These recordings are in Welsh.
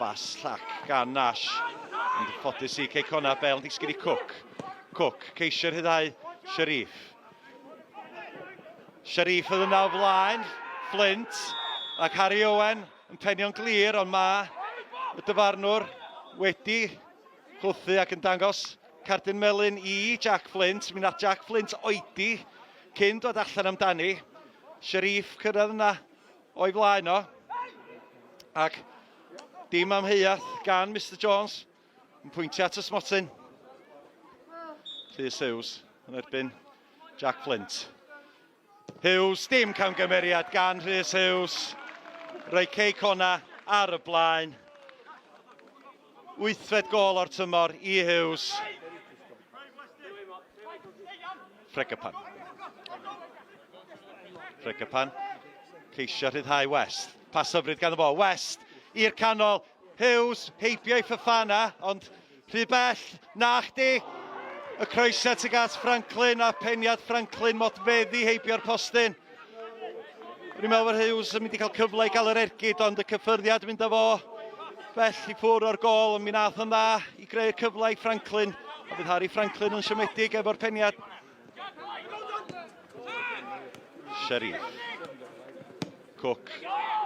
Bas llac gan Nash. Ond yn ffodus i Cei Connah, bel yn disgyn i Cook. Cook, ceisio rhyddhau Sharif. Sharif oedd yna o flaen Flint ac Harry Owen yn penio'n glir, ond mae y dyfarnwr wedi chwthu ac yn dangos cardyn melyn i Jack Flint. Mi nath Jack Flint oedi cyn dod allan amdani. Sharif cyrraedd yna o'i flaen o. Ac dim amheuaeth gan Mister Jones yn pwyntio at y smotyn. Rhys Hughes yn erbyn Jack Flint. Hughes, dim camgymeriad gan Rhys Hughes. Rhoi Cei Connah ar y blaen. Wythfed gol o'r tymor i Hughes. Fregapan. Fregapan. Ceisio rhyddhau West. Pas hyfryd ganddo fo. West i'r canol. Hughes heibio i Fafana, ond rhy bell. Na chdi. Y croesiad tuag at Franklin a peniad Franklin modfeddi heibio'r postyn. O'n i'n meddwl bod Hughes yn mynd i cael cyfle i gael yr ergyd, ond y cyffyrddiad yn mynd â fo bell i ffwrdd o'r gol, ond mi nath o'n dda i greu'r cyfle i Franklin. A bydd Harry Franklin yn siomedig efo'r peniad. Sherif. Cook.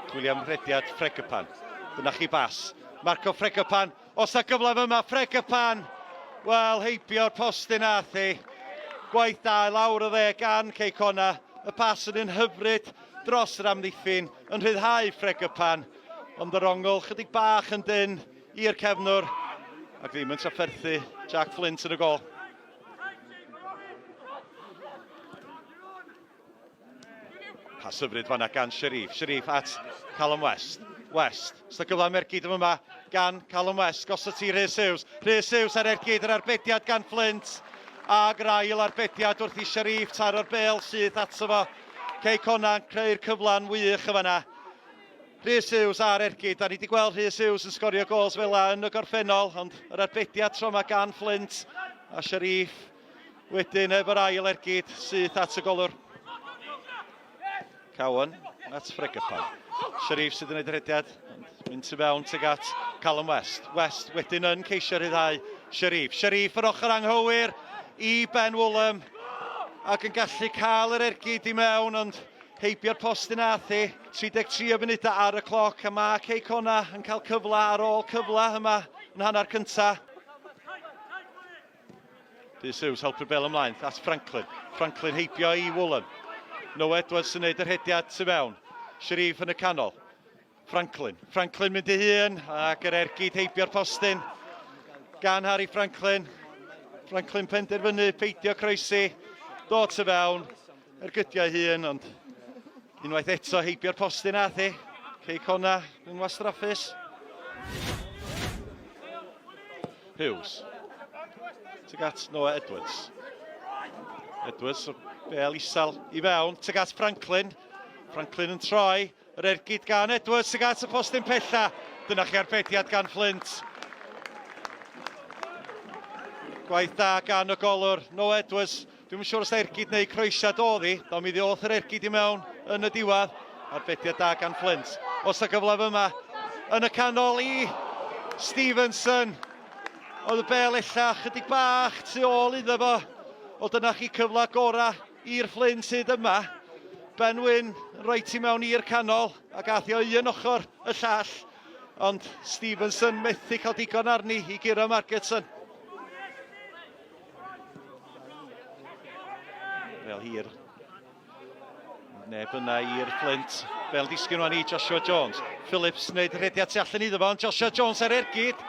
Chwilio am rhediad Fregapan. Dyna chi bas. Marco Fregapan. Os a gyfle fyma, Fregapan! Wel, heibio'r postyn ath hi. Gwaith da i lawr y dde gan Cei Connah. Y pas yn un hyfryd dros yr amddiffyn yn rhyddhau Fregapan. Ond yr ongl chydig bach yn dynn i'r cefnwr ac ddim yn trafferthu Jack Flint yn y gol. Pas hyfryd fanna gan Sharif. Sharif at Callum West. West. Sda gyfle am ergyd yma gan Callum West. Gosod ti Rhys Hughes. Rhys Hughes ar ergyd yr arbediad gan Flint. Ag yr ail arbediad wrth i Sharif taro'r bel syth ato fo. Cei Connah yn creu'r cyfle'n wych y fanna. Rhys Hughes ar ergyd. Da ni wedi gweld Rhys Hughes yn sgorio gols fel la yn y gorffennol, ond yr arbediad tro yma gan Flint a Sharif Wedyn efo'r ail ergyd syth at y golwr. Cowan at Fregapan. Sharif sydd yn gwneud y rhediad, ond mynd tu fewn tuag at Callum West. West wedyn yn ceisio rhyddhau Sharif. Sharif yr ochr anghywir i Ben Woolham ac yn gallu cael yr ergyd i mewn, ond heibio'r postyn ath hi. 33 o funudau ar y cloc a mae Cei Connah yn cael cyfle ar ôl cyfle yma yn hanner cyntaf. Rhys Hughes helpu'r bel ymlaen at Franklin. Franklin heibio i Woolen. Noah Edwards yn neud yr hediad tu fewn. Sharif yn y canol. Franklin. Franklin mynd i hun ac yr ergyd heibio'r postyn gan Harry Franklin. Franklin penderfynu peidio croesi. Dod tu fewn. Ergydiau hun, ond unwaith eto heibio'r postyn ath hi. Cei Connah yn wastraffus. Hughes. Tuag at Noah Edwards. Edwards, bel isel i fewn, tuag at Franklin. Franklin yn troi, yr ergyd gan Edwards tuag at y postyn pella. Dyna chi arbediad gan Flint. Gwaith da gan y golwr, Noah Edwards. Dwi'm yn siŵr os ergyd neu croesiad oedd hi, do mi ddoth yr ergyd i mewn yn y diwedd. Arbediad da gan Flint. Os y gyfle yma yn y canol i Stevenson. Oedd y bel ella chydig bach tu ôl iddo fo. O dyna chi cyfle gorau i'r Flint hyd yma. Ben Wyn yn rhoi ti mewn i'r canol ac ath i o un ochr y llall. Ond Stevenson methu cael digon arni i guro Margetson. Fel hir. Neb yna i'r Flint. Fel disgyn rwan i Joshua Jones. Phillips wneud rhediad tu allan iddo fo, ond Joshua Jones ar ergyd.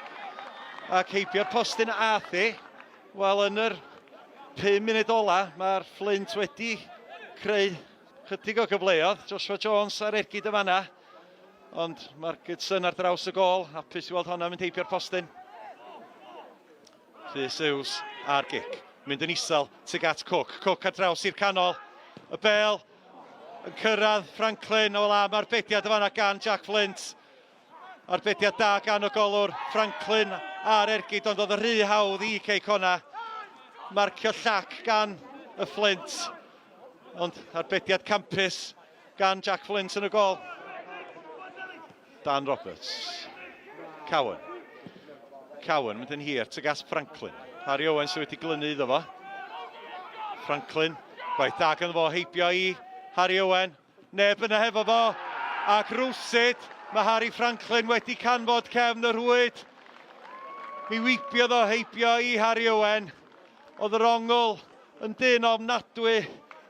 Ac heibio'r postyn ath hi. Wel, yn yr 5 munud ola, mae'r Flint wedi creu chydig o gyfleoedd. Joshua Jones ar ergyd y fanna. Ond mae'r Goodson ar draws y gol. Hapus i weld honna mynd heibio'r postyn. Rhys Hughes a'r gic. Mynd yn isel tuag at Cook. Cook ar draws i'r canol. Y bel yn cyrraedd Franklin. O la, mae'r bediad yma gan Jack Flint. Arbediad da gan y golwr Franklin a'r ergyd, ond oedd y rhy hawdd i Cei Connah. Marcio llac gan y Flint. Ond arbediad campus gan Jack Flint yn y gol. Dan Roberts. Cowan. Cowan mynd yn hir tuag at Franklin. Harry Owen sydd wedi glynu iddo fo. Franklin, gwaith da ganddo fo heibio i Harry Owen. Neb yna hefo fo. Ac rywsut mae Harry Franklin wedi canfod cefn y rhwyd. Mi wibiodd o heibio i Harry Owen. Oedd yr ongl yn dyn ofnadwy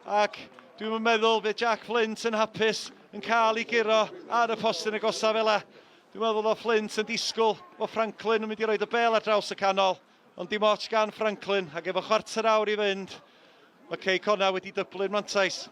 ac dwi'm yn meddwl fydd Jack Flint yn hapus yn cael ei guro ar y postyn agosaf fel 'a. Dwi'n meddwl fod Flint yn disgwyl fod Franklin yn mynd i roed y bêl ar draws y canol, ond dim ots gan Franklin, ac efo chwarter awr i fynd, mae Cei Connah wedi dyblu'r mantais.